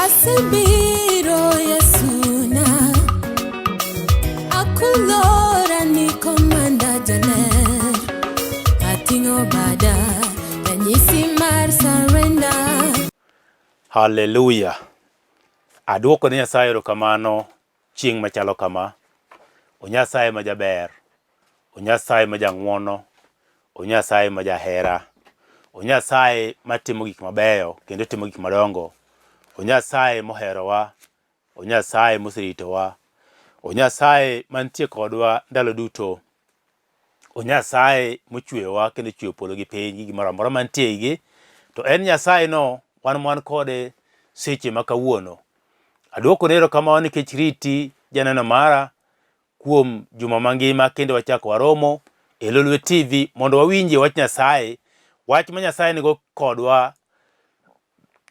Asebiro Yesuna, akulora ni komanda jaler, ating'o bada ranyisi mar surrender. Haleluya! Aduoko ne Nyasaye erokamano chieng' machalo kama. O Nyasaye ma jaber, o Nyasaye ma jang'wono, o Nyasaye ma jahera, o Nyasaye matimo gik mabeyo kendo timo gik madongo, o Nyasaye moherowa, o Nyasaye moseritowa, o Nyasaye mantie kodwa ndalo duto, o Nyasaye mochweyowa kendo ochweyo polo gi piny gi gimoro amora mantie e igi. To en Nyasaye no wan wan kode seche ma kawuono. Aduokoni erokamano nikech riti janeno mara kuom juma mangima kendo wachako waromo e Lolwe TV mondo wawinjie wach Nyasaye, wach ma Nyasaye nigo kodwa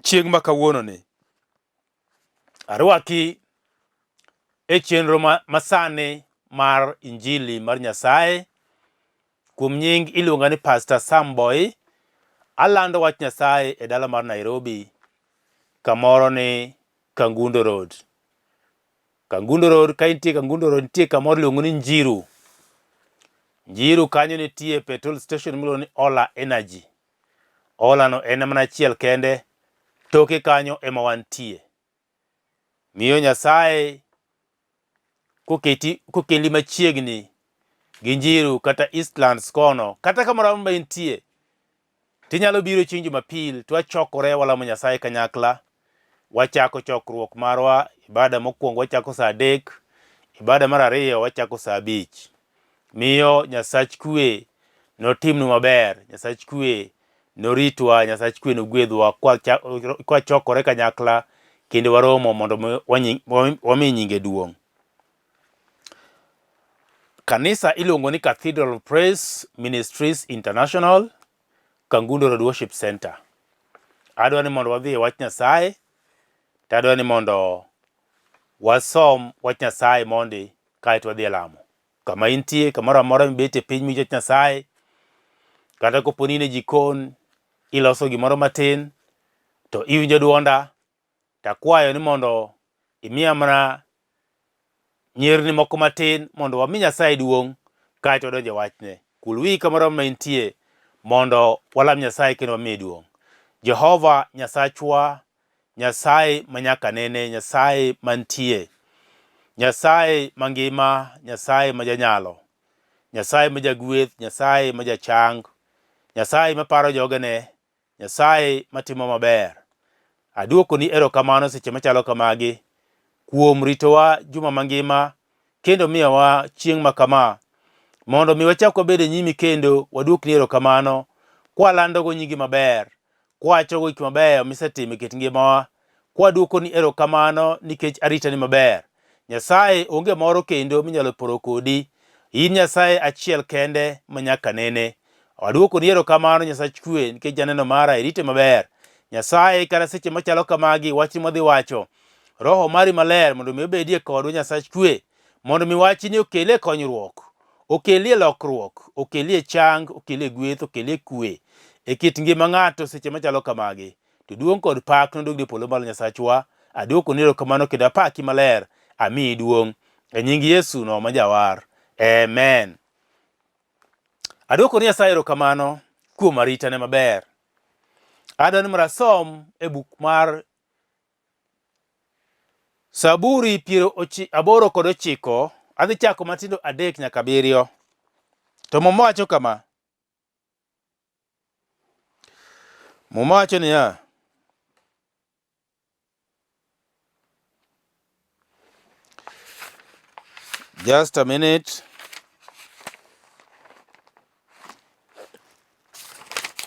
chieng' ma kawuononi. Arwaki e chenro masani mar Injili mar Nyasaye. Kuom nying iluonga ni Pastor Sam Boy. Alando wach Nyasaye e dala mar Nairobi kamoro ni Kangundo Road. Kangundo Road, ka intie Kangundo Road nitie kamoro iluongo ni Njiru. Njiru kanyo nitie petrol station miluongo ni Ola Energy. Ola no en mana achiel kende, toke kanyo ema wantie. Miyo Nyasaye koketi kokeli machiegni gi Njiru kata Eastlands kono kata kamoro amora ma intie tinyalo biro chieng' Jumapil to wachokore walamo Nyasaye kanyakla. Wachako chokruok marwa ibada mokwongo wachako saa adek, ibada mar ariyo wachako saa abich. Miyo Nyasach kwe notimnu maber, Nyasach kwe noritwa, Nyasach kwe nogwedhwa kwachokore kanyakla kendo waromo mondo wami nyinge duong'. Kanisa iluongo ni Cathedral of Praise Ministries International, Kangundo Road Worship Center. Adwa ni mondo wadhi e wach Nyasaye, to adwa ni mondo wasom wach Nyasaye mondi kaeto wadhi e lamo. Kama intie, kamoro amora mibetie piny miwinjo wach Nyasaye, kata kopo ni in e jikon iloso gimoro matin to iwinjo duonda, Takwayo ni mondo imiya mana nyerni moko matin mondo wami Nyasaye duong' kaeto wadonjo e wachne. Kul wiyi kamoro ma intie mondo walam Nyasaye kendo wamiye duong'. Jehova Nyasachwa, Nyasaye ma nyaka nene, Nyasaye mantie, Nyasaye mangima, Nyasaye ma janyalo, Nyasaye ma jagweth, Nyasaye ma jachang, Nyasaye maparo jogene, Nyasaye matimo maber. Aduokoni erokamano seche machalo kamagi kuom ritowa juma mangima kendo miyowa chieng' ma kama mondo mi wachak wabed e nyimi kendo waduokni erokamano kwalandogo nyingi maber, kwawachogo gik mabeyo misetimo e kit ngimawa, kwaduokoni erokamano nikech aritani maber. Nyasaye onge moro kendo minyalo poro kodi. In Nyasaye achiel kende ma nyaka nene. Aduokoni erokamano Nyasach kwe nikech janeno mara irite maber. Nyasaye kata seche machalo kamagi wachni mwadhi wacho. Roho mari maler mondo mi obedie kodwa Nyasach kwe mondo mi wachni okelie konyruok, okelie lokruok, okelie chang, okelie gweth, okelie kwe e kit ngima ng'ato seche machalo kamagi. To duong' kod pak nodog e polo malo Nyasachwa. Aduokoni erokamano kendo apaki maler, amiyi duong' e nying Yesu no ma jawar. Amen. Adwoko ni Nyasaye erokamano kuom aritane maber. Adwa ni mondo asom e buk mar Saburi piero aboro kod ochiko, adhi chako matindo adek nyaka abiriyo. To Muma wacho kama. Muma wacho niya, Just a minute.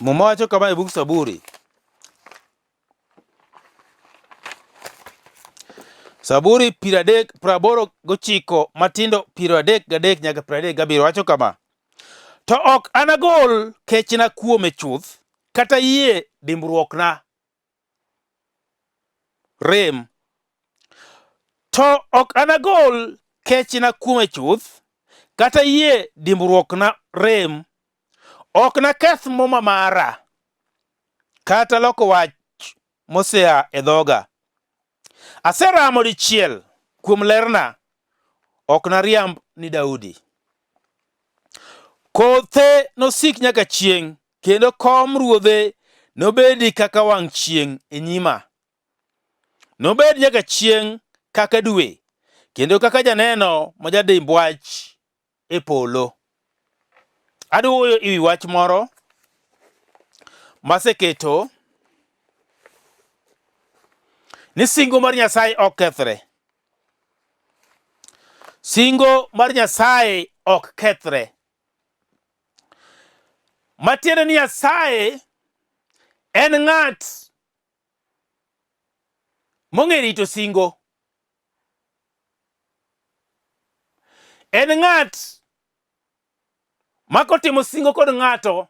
Muma wacho kama e bug Saburi. Saburi piero adek praboro gochiko matindo 33 nyaka 37 wacho kama. To ok anagol kechna kuome chuth kata yie dimbruokna rem. To ok anagol kechna kuome chuth, kata yie dimbruokna rem. Ok naketh muma mara, kata loko wach mosea e dhoga. Aseramo dichiel kuom lerna, ok nariamb ni Daudi. Kothe nosik nyaka chieng', kendo kom ruodhe nobedi kaka wang' chieng' e nyima. Nobed nyaka chieng' kaka dwe, kendo kaka janeno ma jadimb wach e polo. Adwa wuoyo e wi wach moro maseketo ni singo mar Nyasaye ok kethre. Singo mar Nyasaye ok kethre. Matiende ni Nyasaye en ng'at mong'e rito singo. En ng'at ma kotimo singo kod ng'ato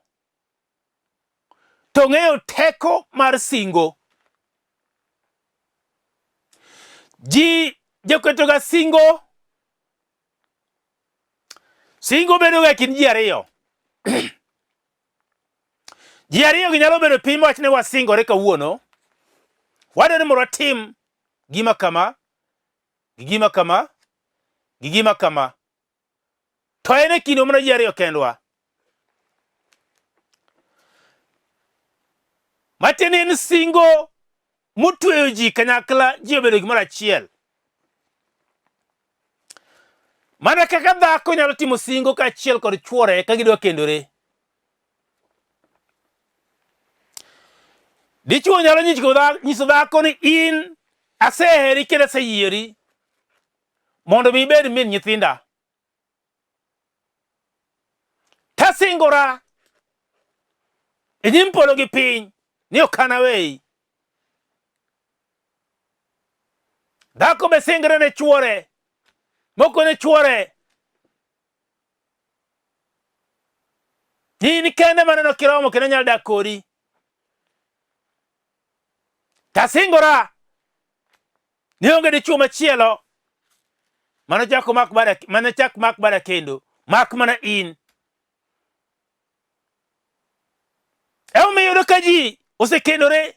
to ng'eyo teko mar singo. Ji joketoga singo, singo bedoga e kind ji ariyo. Ji ariyogi nyalo bedo piny mawach ni wasingore kawuono, wadwaro ni mondo watim gima kama, gi gima kama, gi gima kama. To en e kindwa mana ji ariyo kendwa. Matiende ni en singo motweyo ji kanyakla, ji obedo gimoro achiel. Mana kaka dhako nyalo timo singo kaachiel kod chwore ka gidwa kendore. Dichwo nyalo nyiso dhako ni in aseheri kendo aseyieri mondo mi ibed min nyithinda. Tasingora e nyim polo gi piny ni ok anaweyi. Dhako be singre ne chwore, moko ne chwore In kende maneno kiromo kendo anyalo dak kodi. Tasingora ni onge dichwo machielo mane chak mak bada mane chak mak bada kendo mak mana in. Emomiyo iyudo ka ji osekendore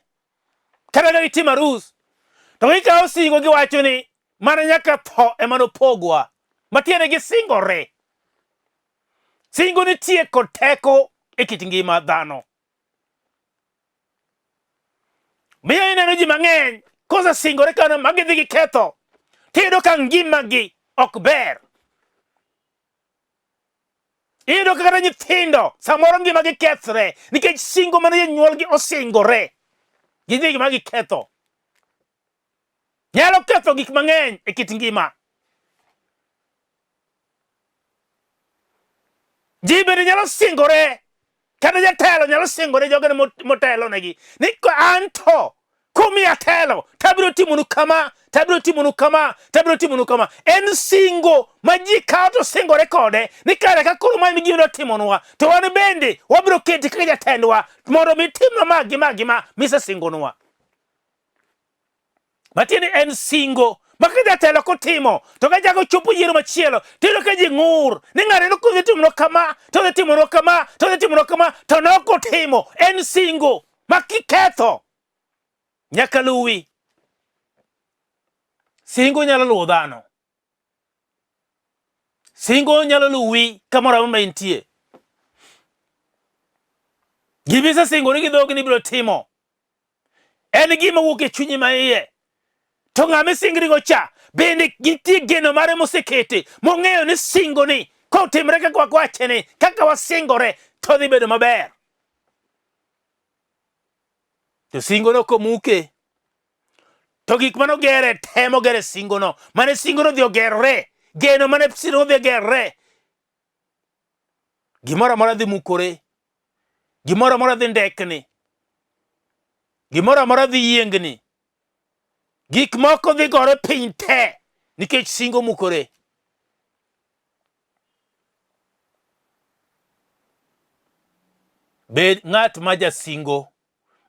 kata ka gitimo arus to gikawo singo giwacho ni mana nyaka tho ema nopogwa. Matiende gisingore. Singo nitie kod teko e kit ngima dhano. Miyo ineno ji mang'eny kosesingore kano ma gidhi giketho, tiyudo ka ngimagi ok ber. Iyudo ka kata nyithindo samoro ngimagi kethre nikech singo mane jonyuolgi osingore gidhi gima giketho. Nyalo ketho gik mang'eny e kit ngima. Ji bende nyalo singore, kata jatelo nyalo singore jogene motelonegi ni an to kumiya telo tabiro timonu kama, tabiro timonu kama, tabiro timonu kama. En singo ma ji kawo to singore kode ni kare ka koro ma gima timonwa to wan bende wabiro keti kaka jatendwa mondo mi timnwa ma gi ma gi ma misesingonwa. Matiende en singo ma ka jatelo kotimo to ka chako chopo yiero machielo to iyudo ka ji ng'ur ni ng'ane nokodhi timonwa kama to odhi timonwa kama to odhi timonwa kama to nokotimo. En singo ma kiketho nyaka luwi. Singo nyalo luwo dhano. Singo nyalo luwi kamoro amora ma intie. Gima isesingori gi dhogi ni ibiro timo En gima wuok e chunyi ma iye. To ng'ama isingrigo cha bende nitie geno mare mosekete mong'eyo ni singoni kotimre kaka wawache ni kaka wasingore to dhi bedo maber. To singono komuke to gik mane ogere te mogere singono mane singono odhi ogerore geno mane singono odhi ogerore Gimoro amora dhi mukore, gimoro amora dhi ndekni, gimoro amora dhi yiengni, gik moko dhi gore piny te nikech singo mukore. Bed ng'at ma jasingo,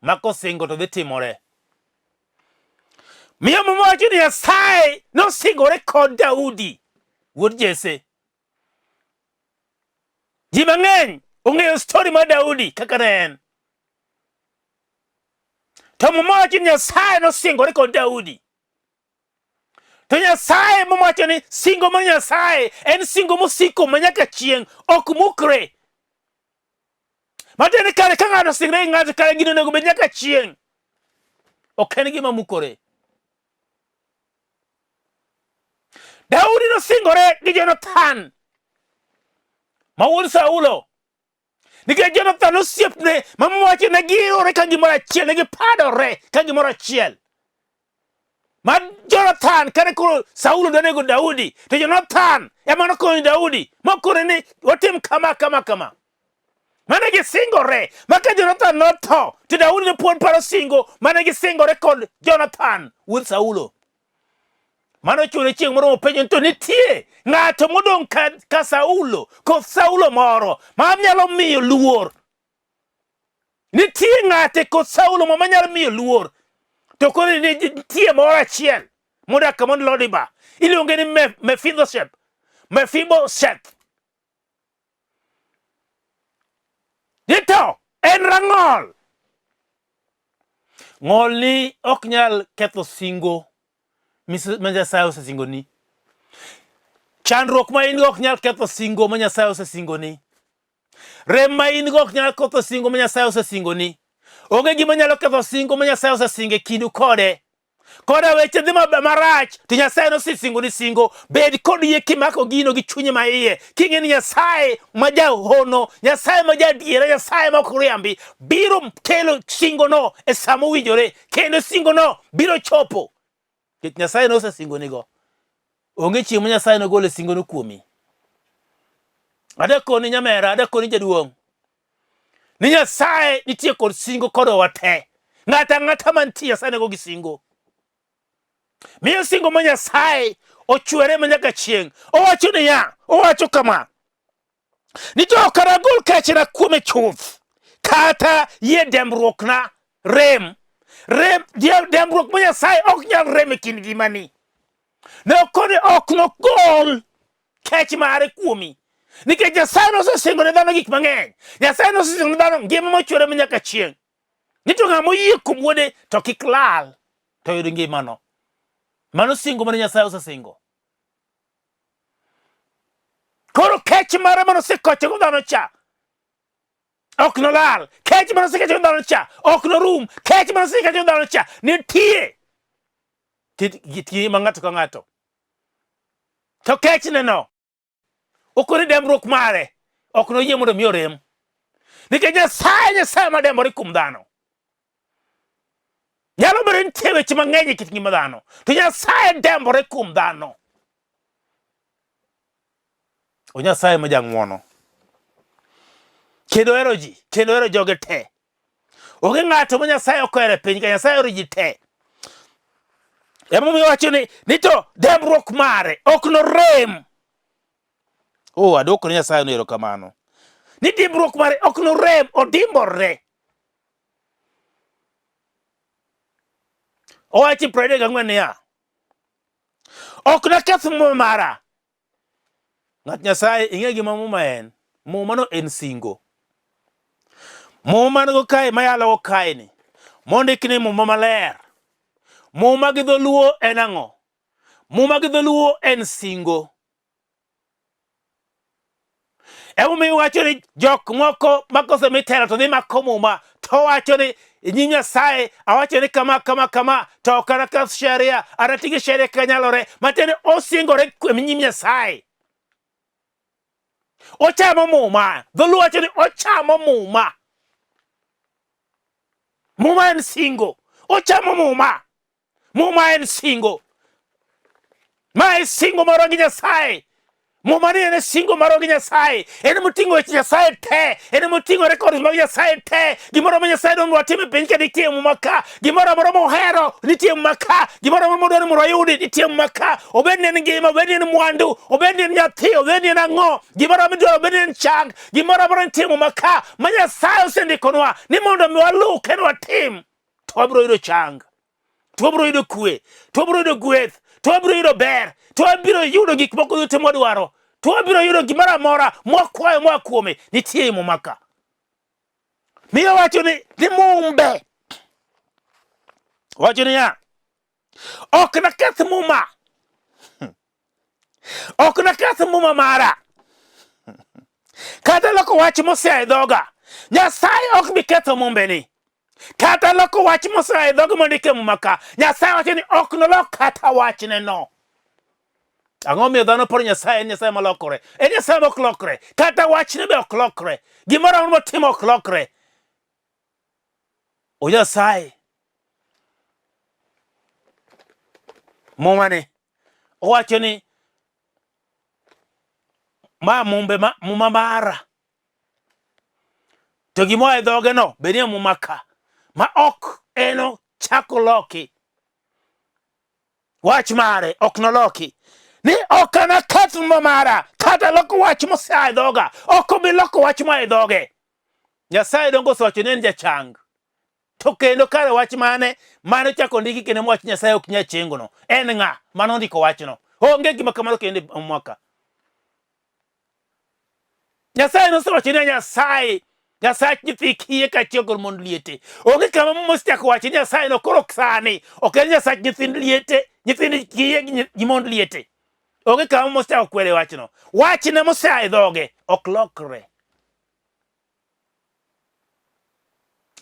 ma kosingo to dhi timore. Miyo Muma wacho ni Nyasaye nosingore kod Daudi wuod Jesse. Ji mang'eny ong'eyo stori mar Daudi kaka ne en. To Muma wacho ni Nyasaye nosingore kod Daudi. To Nyasaye mowacho ni singo mar Nyasaye en singo mosiko ma nyaka chieng', ok mukre. Matiende ni kare ka ng'ato osingre gi ng'ato kare gino onego bed nyaka chieng'. Ok en gima mukore. Daudi nosingore gi Jonathan ma wuod Saulo nikech Jonathan osiepne ma wacho ne giore ka gimoro achiel, ne gipadore ka gimoro achiel. Ma Jonathan kane koro Saulo dwa nego Daudi, to Jonathan ema nokonyo Daudi mokone ni watim kama kama kama. Mane gisingore ma ka Jonathan notho to Daudi ne pod paro singo mane gisingore kod Jonathan wuod Saulo. Mano chune chieng' moro mopenjo ni to nitie ng'ato modong' ka, ka Saulo, koth Saulo moro ma nyalo miyo luor. Nitie ng'ato e koth Saulo moro manyalo miyo luor. To koro nitie moro achiel modak kama Lodiba. Iluonge ni Mephibosheth. Mephibosheth. Ni to en rang'ol. Ng'ol ni ok nyal ketho singo ma Nyasaye osesingoni. Chandruok ma in go ok nyal ketho singo ma Nyasaye osesingoni. Rem ma in go ok nyal ketho singo ma Nyasaye osesingoni. Onge gima nyalo ketho singo ma Nyasaye osesingo e kindu kode. Koda weche dhi marach to Nyasaye nosesingoni singo. Bed kod yie kimako gino gi chunyi ma iye. King'e ni Nyasaye ma jahono, Nyasaye ma jaadiera, Nyasaye ma ok riambi biro kelo singono e sa mowinjore kendo singono biro chopo. Nikech Nyasaye nosesingonigo. Onge chieng' ma Nyasaye nogol e singono kuomi. Adakoni nyamera, adakoni jaduong'. Ni Nyasaye nitie kod singo kodwa wate. Ng'ato ang'ata mantie Nyasaye nego gi singo. Miyo singo ma Nyasaye ochwere ma nyaka chieng'. Owacho niya, owacho kama, ni to ok anagol kechna kuome chuth, kata yie dembruokna rem. Rem, dembruok ma Nyasaye ok nyal rem e kind ngimani. Ne okone ok nogol kech mare kuomi. Nikech Nyasaye nosesingo ne dhano gik mang'eny. Nyasaye nosesingo ne dhano ngima mochwere ma nyaka chieng'. Ni to ng'ama oyie kuom wuode to kik lal to yud ngimano. Mano singo mane Nyasaye osesingo. Koro kech mare mane osekochogo dhano cha ok nolal. Kech mane osekechogo dhano cha ok norum. Kech mane osekechogo dhano cha nitie. Kit ma ng'ato ka ng'ato. To kechneno okoni dembruok mare ok noyie mondo mi orem. Nikech Nyasaye Nyasaye madembore kuom dhano. Nyalo bedo ni nitie weche mang'eny e kit ngima dhano, to Nyasaye dembore kuom dhano. O Nyasaye ma jang'wono. Kendo ohero ji, kendo ohero joge te. Onge ng'ato ma Nyasaye ok ohero e piny ka, Nyasaye ohero ji te. Emomiyo wacho ni, ni to dembruok mare ok norem. Oh, adwoko ne Nyasaye no erokamano. Ni dimbruok mare ok norem, odimbore. Owacho e 34 niya, ok naketh muma mara. Ng'at Nyasaye, ing'e gima muma en? Muma no en singo. Muma man go kae mayalo go kae ni, mondik ni muma maler. Muma gi dholuo en ang'o? Muma gi dholuo en singo. Emomiyo iwacho ni jok moko ma kosemi telo to dhi mako muma to wacho ni e nyim Nyasaye awacho ni kama kama kama to ok anaketh sheria, anati gi sheria kaka nyalore. Matiende osingore e nyim Nyasaye. Ochamo muma. Dholuo wacho ni ochamo muma. Muma en singo. Ochamo muma. Muma en singo. Ma e singo marwa gi Nyasaye. Muma ni en e singo marwa gi Nyasaye. En moting'o weche Nyasaye te. En moting'o records mag Nyasaye te. Gimoro ma Nyasaye dwaro watim e piny ka nitie e Muma ka. Gimoro amora mohero nitie e Muma ka. Gimoro amora modwaro mondo wayudi nitie e Muma ka. Obed ni en ngima, obed ni en mwandu, obed ni en nyathi, obed ni en ang'o. Gimoro amora midwaro, obed ni en chang. Gimoro amora nitie e Muma ka ma Nyasaye osendikonwa ni mondo mi waluw kendo watim to wabiro yudo chang. To wabiro yudo kwe, to wabiro yudo gweth, to wabiro yudo ber, to wabiro yudo gik moko duto mwadwaro, to wabiro yudo gimoro amora mwakwayo moa kuome nitie e Muma ka. Miyo wacho ni ni mumbe. Wacho niya, ok naketh muma. Ok naketh muma mara. Kata loko wach mosea e dhoga. Nyasaye ok bi ketho mumbeni. Kata loko wach mosea e dhoge mondik e muma ka. Nyasaye wacho ni ok nolok kata wachne no. Ang'o miyo dhano paro Nyasaye en Nyasaye malokore? En Nyasaye mok lokre. Kata wachne be ok lokre. Gimoro amora motimo ok lokre. O Nyasaye. Muma ni owacho ni ma mumbe ma muma mara. To gima oa e dhoge no be nie muma ka ma ok eno chako loki. Wach mare ok noloki. Ni ok anaketh muma mara kata loko wach mosea e dhoga. Ok obi loko wach moa e dhoge. Nyasaye dongo osewacho ni en jachang. To kendo kare wach mane mane ochako ndiki kendo wach Nyasaye ok nyal chengono? En ng'a mane ondiko wachno? Onge gima kamano kendo e mwaka. Nyasaye nosewacho ni Nyasaye Nyasach nyithi kiye kaachiel kod mond liete. Onge kama Muma osechako wacho ni Nyasaye no koro sani ok en Nyasach nyithind liete, nyithind kiye gi mond liete. Onge kama Muma osechako kwere wachno. Wachne mosea e dhoge ok lokre.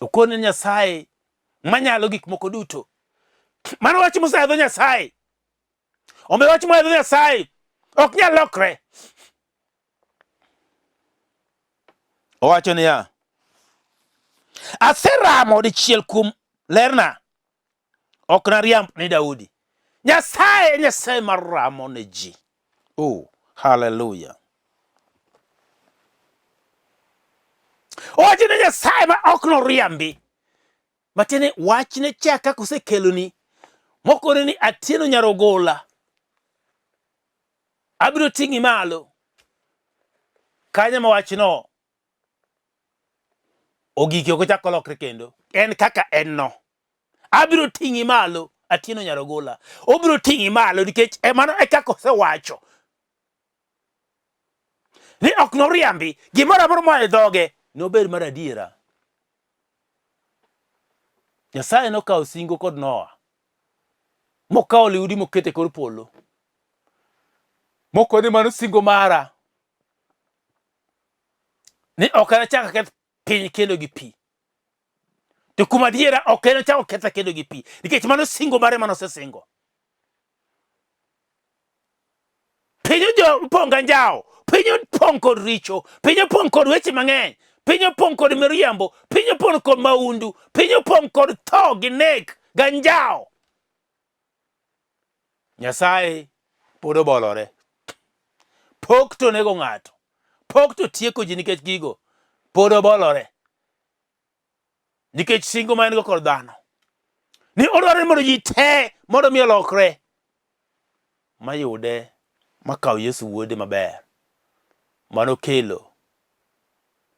Okone Nyasaye manyalo gik moko duto. Mano wach mosea e dho Nyasaye. Omiyo wach moa e dho Nyasaye ok nyal lokre. Owacho niya, aseramo dichiel kuom lerna, ok nariamb ni Daudi. Nyasaye en Nyasaye mar ramo ne ji. Oh, haleluya. Owacho ni Nyasaye ma ok noriambi. Matiende wachne cha kaka osekeloni mokone ni Atieno Nyarogola abiro ting'i malo. Kanyo ma wachno ogike ok ochak olokre kendo. En kaka en no. Abiro ting'i malo Atieno Nyarogola. Obiro ting'i malo nikech e mano e kaka osewacho. Ni ok noriambi, gimoro amora moa e dhoge nobed mar adiera. Nyasaye nokawo singo kod Noa, mokawo liudi mokete e kor polo, mokone mano singo mara ni ok anachak aketh piny kendo gi pi. To kuom adiera ok enochak oketha kendo gi pi, nikech mano singo mare mane osesingo. Piny opong' gi anjawo, piny opong' kod richo, piny opong' kod weche mang'eny, piny opong' kod miriambo, piny opong' kod mahundu, piny opong' kod tho gi nek gi anjawo. Nyasaye pod obolore. Pok to onego ng'ato, pok to tieko ji nikech gigo, pod obolore. Nikech singo ma en go kod dhano. Ni odwaro ni mondo ji te mondo mi olokre mayude makaw Yesu wuode maber manokelo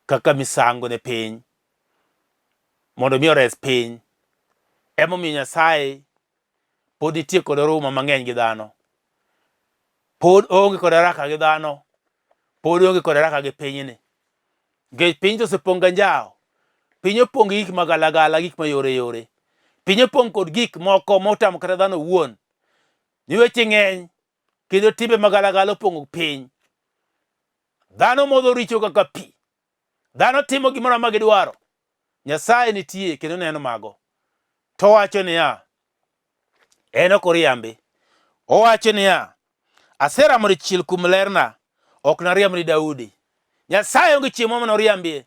kaka misango ne piny mondo mi ores piny. Emomiyo Nyasaye pod nitie kod oruma mang'eny gi dhano. Pod oonge kod haraka gi dhano. Pod oonge kod haraka gi pinyni. Nikech piny to osepong' gi anjawo. Piny opong' gi gik magalagala, gik mayore yore. Piny opong' kod gik moko motamo kata dhano owuon. Ni weche ng'eny kendo timbe magalagala opong'o piny. Dhano modho richo kaka pi. Dhano timo gimoro amora gidwaro. Nyasaye nitie kendo neno mago. To owacho niya, en ok oriambi. Owacho niya, aseramo dichiel kuom lerna, ok nariamb ni Daudi. Nyasaye onge chieng' moro mane oriambie.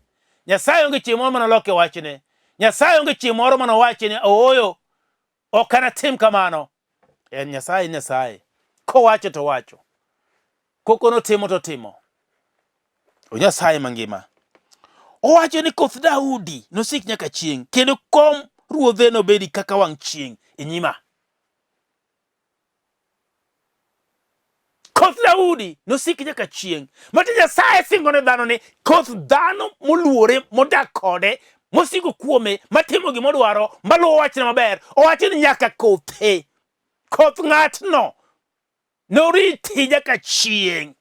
Nyasaye onge chieng' moro mane oloke wachne. Nyasaye onge chieng' moro mane owachi ni ooyo, ok anatim kamano. En Nyasaye Nyasaye. Kowacho to owacho. Koko notimo to timo. O Nyasaye mangima. Owacho ni koth Daudi nosik nyaka chieng' kendo kom ruodhe nobedi kaka wang' chieng' e nyima. Koth Daudi nosik nyaka chieng'. Mati Nyasaye singo ne dhano ni koth dhano moluore modak kode mosiko kuome matimo gima odwaro maluwo wachne maber owacho ni nyaka kothe koth ng'atno noriti nyaka chieng'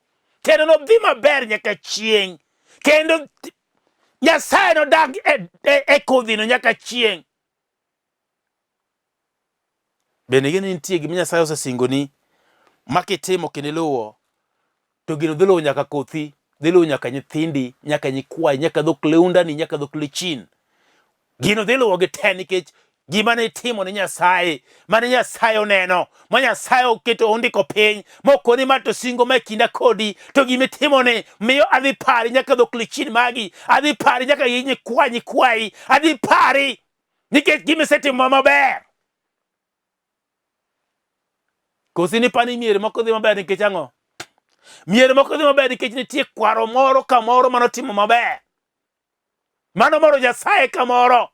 kendo nodhi maber nyaka chieng' kendo Nyasaye nodag e, e, e kodhino nyaka chieng'. Bende ing'e ni nitie gima Nyasaye osesingoni ma kitimo kendo iluwo. To gino dhi luwo nyaka kothi, dhi luwo nyaka nyithindi, nyaka nyikwayi, nyaka dhok leundani, nyaka dhok lechin. Gino dhi luwogi te nikech gima ne itimo ne Nyasaye, mane Nyasaye oneno, ma Nyasaye oketo ondiko piny, mokoni ma to singo ma e kinda kodi, to gima itimoni miyo adhi pari nyaka dhok lechin magi, adhi pari nyaka gi nyikwa nyikwayi, adhi pari nikech gima isetimo maber. Kosi ni pani mier moko dhi maber nikech ang'o? Mier moko dhi maber nikech nitie kwaro moro kamoro manotimo maber. Mano moro Nyasaye kamoro.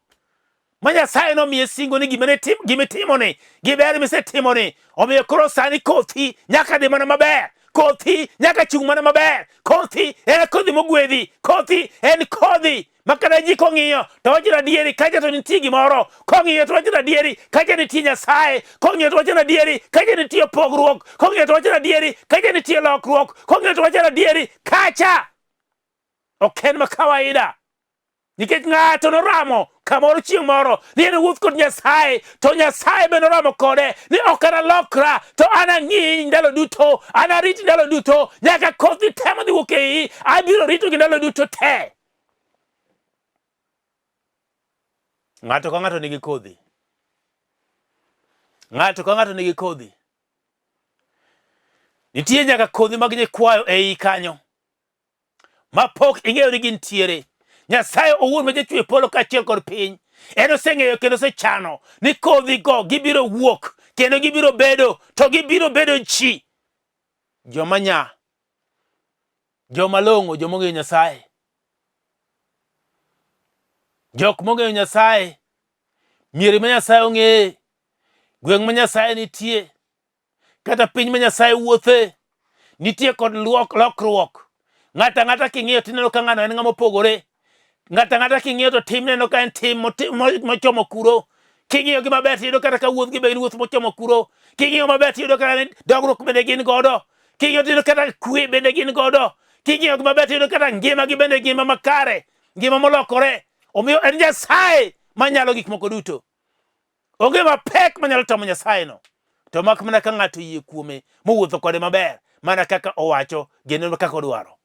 Ma Nyasaye nomiye singo ni gima ne gima itimoni, gi ber misetimoni, omiyo koro sani kothi nyaka dhi mana maber. Kothi nyaka chung' mana maber. Kothi en kodhi mogwedhi. Kothi en kodhi ma kata ji kong'iyo to wacho ni adieri kacha to nitie gimoro. Kong'iyo to wacho ni adieri kacha nitie Nyasaye. Kong'iyo to wacho ni adieri kacha nitie pogruok. Kong'iyo to wacho ni adieri kacha nitie lokruok. Kong'iyo to wacho ni adieri kacha ok en ma kawaida. Nikech ng'ato noramo kamoro chieng' moro ni en owuoth kod Nyasaye, to Nyasaye be noramo kode ni ok analokra, to anang'i ndalo duto, anarit ndalo duto, nyaka kothi te madhi wuok e iyi, abiro ritogi ndalo duto te. Ng'ato ka ng'ato nigi kodhi. Ng'ato ka ng'ato nigi kodhi. Nitie nyaka kodhi mag nyikwayo e iyi kanyo. ma pok ing'eyo ni gintiere. Nyasaye owuon ma jachwe polo kaachiel kod piny, en oseng'eyo kendo osechano ni kodhigo gibiro wuok kendo gibiro bedo, to gibiro bedo ji joma nya, joma long'o, joma ong'eyo Nyasaye. Jok mong'eyo Nyasaye, mier ma Nyasaye ong'eye, gweng' ma Nyasaye nitie, kata piny ma Nyasaye wuothe nitie kod lokruok. Ng'ato ang'ata king'iyo tineno ka ng'ano en ng'ama opogore. Ng'ato ang'ata king'iyo to tim neno ka en tim mochomo kuro. King'iyo gi maber tiyudo kata ka wuodhgi be en wuoth mochomo kuro. King'iyo maber tiyudo kata dongruok bende gin godo. King'iyo tiyudo kata kwe bende gin godo. King'iyo gi maber tiyudo kata ngima gi bende ngima makare, ngima molokore. Omiyo en Nyasaye manyalo gik moko duto. Onge mapek manyalo tamo Nyasaye no. To mak mana ka ng'ato oyie kuome mowuotho kode maber mana kaka owacho kendo kaka odwaro.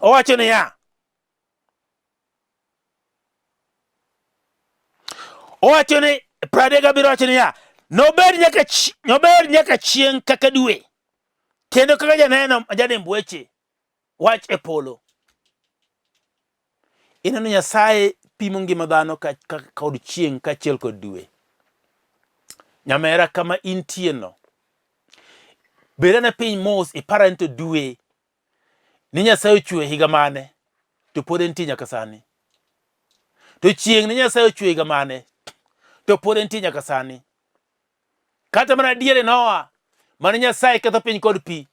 Owacho niya, owacho ni 37 wacho niya, nobed nyaka nobed nyaka chieng' kaka dwe kendo kaka janeno ma jadimb weche wach e polo. Ineno Nyasaye pimo ngima dhano ka, ka, kod chieng' kaachiel kod dwe. Nyamera kama intie no, bed ane piny mos ipar ane to dwe ni Nyasaye ochweyo higa mane to pod entie nyaka sani. To chieng' ni Nyasaye ochweyo higa mane to pod entie nyaka sani. Kata mana diere Noa mane Nyasaye ketho piny kod pi,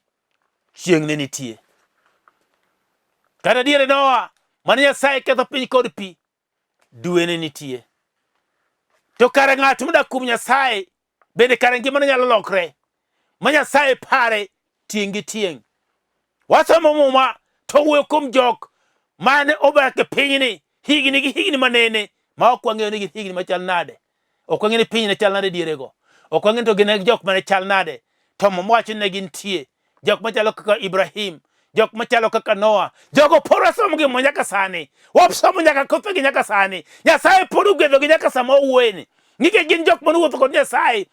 chieng' ne nitie. Kata diere Noa mane Nyasaye ketho piny kod pi, dwe ne nitie. To kare ng'at modak kuom Nyasaye bende kare ngimane nyalo lokre ma Nyasaye pare tieng' gi tieng'. Wasomo Muma to wuoyo kuom jok mane odak e pinyni higni gi higni manene ma ok wang'eyo ni gin higni machal nade. Ok wang'eyo ni piny ne chal nade dierego. Ok wang'eyo to gin jok mane chal nade. To Muma wacho ni ne gintie. Jok machalo kaka Ibrahim, jok machalo kaka Noa, jogo pod wasomo gi Muma nyaka sani. Wasomo nyaka kothegi nyaka sani. Nyasaye pod ogwedhogi nyaka sama wawuoyeni. Nikech gin jok mane owuotho kod Nyasaye.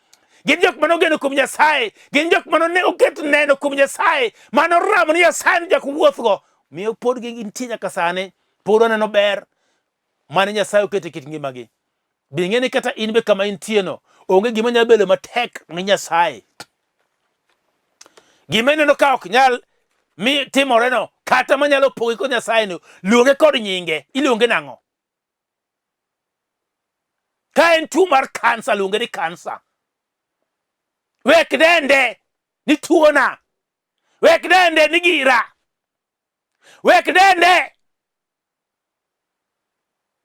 Gin jok mane ogeno kuom Nyasaye. Gin jok mane oketo neno kuom Nyasaye. Mane oramo ni Nyasaye ni jok wuothgo. Miyo pod gintie nyaka sani. Pod waneno ber mane Nyasaye oketo e kit ngimagi. Be ing'e ni kata in be kama intieno, onge gima nyalo bedo matek ne Nyasaye. Gima ineno ka ok nyal mi timoreno, kata manyalo pogi kod Nyasaye no, luonge kod nyinge. Iluonge nang'o? Ka en tuo mar kansa, luonge ni kansa. Wek dende ni tuona. Wek dende ni gira. Wek dende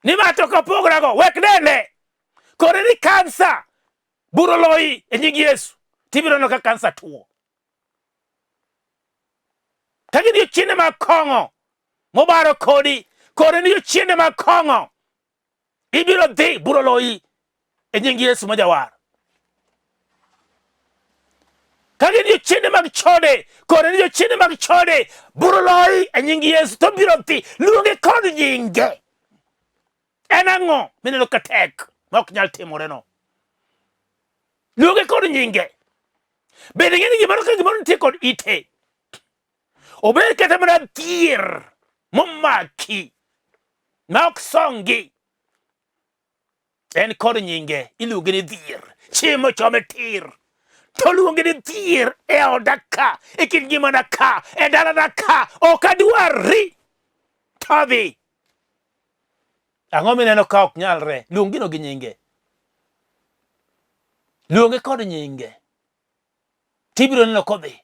ni ma to kapogrago. Wek dende kore ni kansa buro loyi e nying Yesu. Tibiro neno ka kansa tuo. Ka gin jochiende mag kong'o mobaro kodi, kore ni jochiende mag kong'o ibiro dhi buro loyi e nying Yesu ma jawar. Ka gin jochiende Jochiende mag chode, kore ni jochiende mag chode, buru loyi e nying Yesu to biro dhi. Luonge kod nyinge. En ang'o mineno ka tek ma ok nyal timoreno? Luonge kod nyinge. Bende ing'e ni gimoro ka gimoro nitie kod ite. Obed kata mana dhier momaki ma ok songi. En kod nyinge iluonge ni dhier. Chiemo chome tir. To luonge ni dhier e oda ka, e kit ngimana ka, e dalana ka, ok adwari. To dhi. Ang'o mineno ka ok nyalre? Luong gino gi nyinge. Luonge kod nyinge. Tibiro neno kodhi.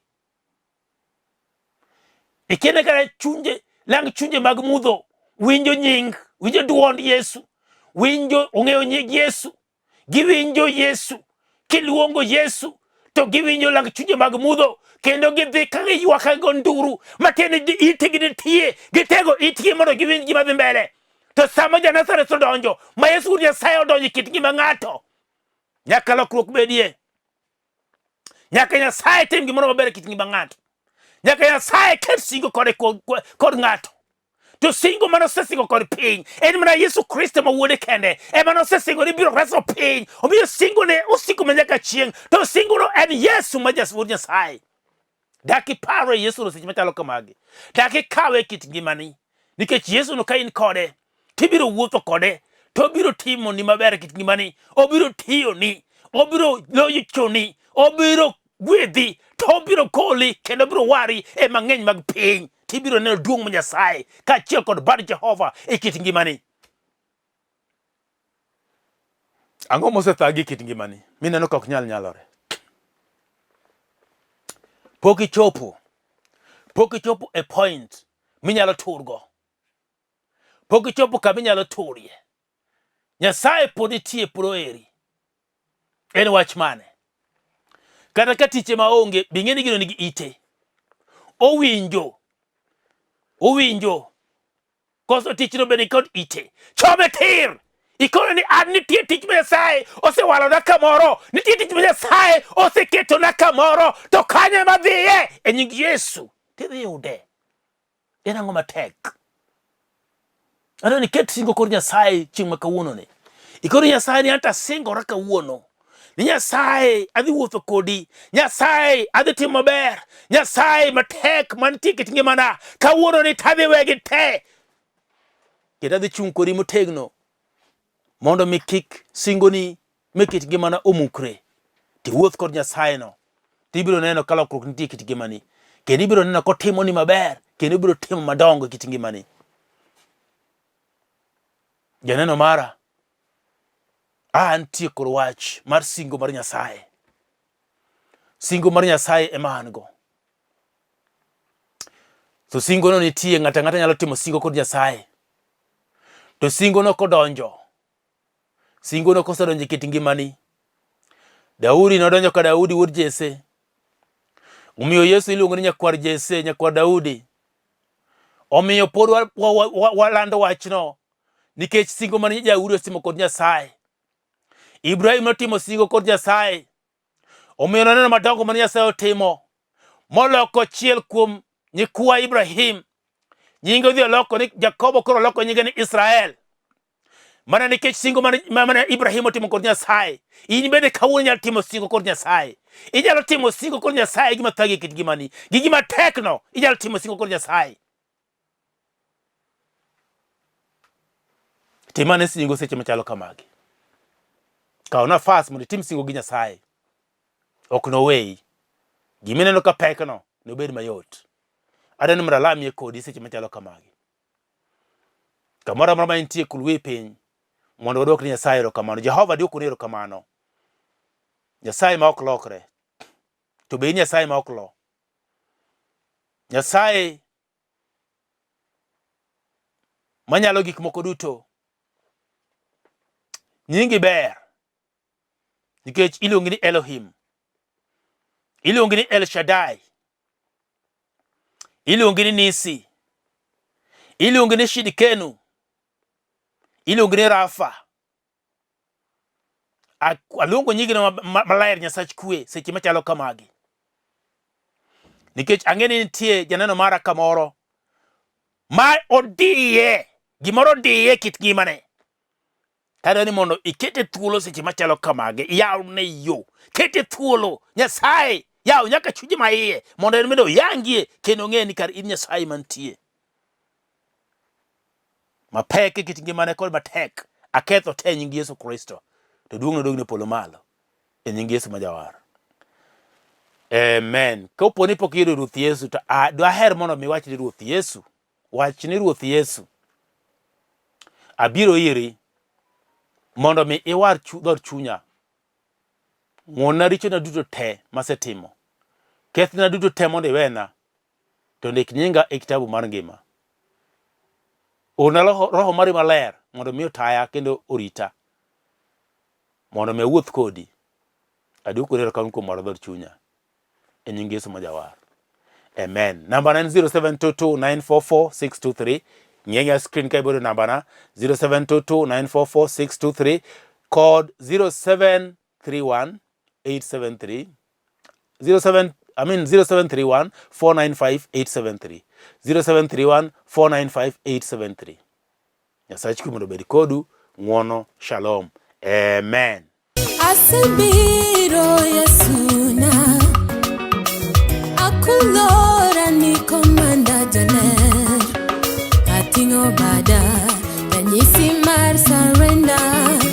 Ikine kata chunje, lang chunje mag mudho winjo nying, winjo duond Yesu, winjo ong'eyo nying Yesu, giwinjo Yesu, kiluongo Yesu to giwinjo lang chunje mag mudho kendo gidhi ka giywak ka gigo nduru matiende ni itgi nitie, gitego itgi mondo giwinj gima dhi mbele. To sama ja Nazareth odonjo, ma Yesu wuod Nyasaye odonjo e kit ngima ng'ato, nyaka lokruok bedie. Nyaka Nyasaye tim gimoro maber e kit ngima ng'ato. Nyaka Nyasaye ket singo kode kod ng'ato. To singo mane osesingo kod piny en mana Yesu Kristo ma wuode kende ema nosesingo ni biro reso piny. Omiyo singone osiko ma nyaka chieng'. To singono en Yesu ma wuod Nyasaye. Dak ipare Yesu no seche machalo kamagi. Dak ikawe e kit ngimani. Nikech Yesu no ka in kode, tibiro wuotho kode, to obiro timoni maber e kit ngimani, obiro tiyoni, obiro lochoni, obiro gwedhi, to obiro goli kendo obiro wari e mang'eny mag piny. Tibiro neno duong' ma Nyasaye kaachiel kod bad Jehova e kit ngimani. Ang'o mosethagi e kit ngimani mineno ka ok nyal nyalore? Pok ichopo, pok ichopo e point minyalo turgo. Pok ichopo kama inyalo turie. Nyasaye pod nitie, pod oheri. En wach mane? Kata ka tich ema onge, be ing'e ni gino nigi ite. Owinjo, owinjo Koso tichno bende kod ite. Chome tir. Ikono ni an nitie tich ma Nyasaye osewalona kamoro, nitie tich ma Nyasaye oseketona kamoro, to kanyo ema dhiye e nying Yesu. Tidhi yude. En ang'o matek? Aneno ni ket singo kod Nyasaye chieng' ma kawuononi. Ikoro Nyasaye ni anta singora kawuono ni Nyasaye adhi wuotho kodi, Nyasaye adhi timo maber, Nyasaye matek mantie kit ngimana kawuono ni tadhi wegi te, kendo adhi chung' kodi motegno mondo mi kik singoni me kit ngimana omukre. Tiwuoth kod Nyasaye no, tibiro neno ka lokruok nitie e kit ngimani, kendo ibiro neno kotimoni maber, kendo ibiro timo madongo e kit ngimani. Janeno mara, antie kod wach mar singo mar Nyasaye. Singo mar Nyasaye ema an go. To singono nitie, ng'ato ang'ata nyalo timo singo kod Nyasaye. To singono kodonjo, singono kosedonjo e kit ngimani, Daudi nodonjo ka Daudi wuod Jesse. Omiyo Yesu iluongo ni nyakwar Jesse, nyakwar Daudi. Omiyo pod walando wachno nikech singo mane Daudi otimo kod Nyasaye. Ibrahim notimo singo kod Nyasaye. Omiyo noneno madongo mane Nyasaye otimo moloko achiel kuom nyikwa Ibrahim. Nyinge odhi oloko ni Jakobo, koro oloko nyinge ni Israel. Mana nikech singo mane mane Ibrahim otimo kod Nyasaye. In bende kawuono inyalo timo singo kod Nyasaye. Inyalo timo singo kod Nyasaye gima thagi e kit ngimani. Gi gima tekno, inyalo timo singo kod Nyasaye. Tim ane singo seche machalo kamagi. Kaw nafas mondo itim singo gi Nyasaye. Ok noweyi. Gima ineno ka pekno nobed mayot. Adwaro ni mondo alamie kodi seche machalo kamagi. Kamoro amora ma intie kul wiyi piny mondo wadwok ni Nyasaye erokamano. Jehova dwokoni erokamano. Nyasaye ma ok lokre. To be in Nyasaye ma ok lo. Nyasaye manyalo gik moko duto. Nyingi ber nikech iluongi ni Elohim. Iluongi ni El Shaddai. Iluongi ni Nisi. Iluongi ni Shidikenu. Iluongi ni Rafa. Aluongo nyingino maler Nyasach kwe seche machalo kamagi. Nikech ang'e ni nitie janeno mara kamoro ma odiye, gimoro odiye kit ngimane. Tadwa ni mondo ikete thuolo seche machalo kamage, yaw ne yo, kete thuolo Nyasaye, yaw nyaka chunye ma iye mondo en bende oyangie kendo ong'e ni kar in Nyasaye mantie. Mapek e kit ngimane kod matek aketho te e nying Yesu Kristo to duong' nodog ne polo malo e nying Yesu ma jawar. Amen. Kopo ni pok iyudo Ruoth Yesu to dwaher mondo mi wach ni Ruoth Yesu. Wach ni Ruoth Yesu, abiro iri mondo mi iwar dhood chunya. Ng'wonna richona duto te masetimo. Kethna duto te mondo iwena. To ndik nyinga e kitabu mar ngima. Orna roho mari maler mondo mi otaya kendo orita. Mondo mi awuoth kodi. Aduokoni erokamano kuom waro dhood chunya. E nying Yesu ma jawar. Amen. Namba na en 0722944623. Ng'eng'a screen ka ibodo namba na 0722944623 kod 0731 873 07 I mean 0731 495 873 0731 495 873. Nyasach kwe mondo obed kodu, ng'wono, shalom. Amen. Asebiro Yesu.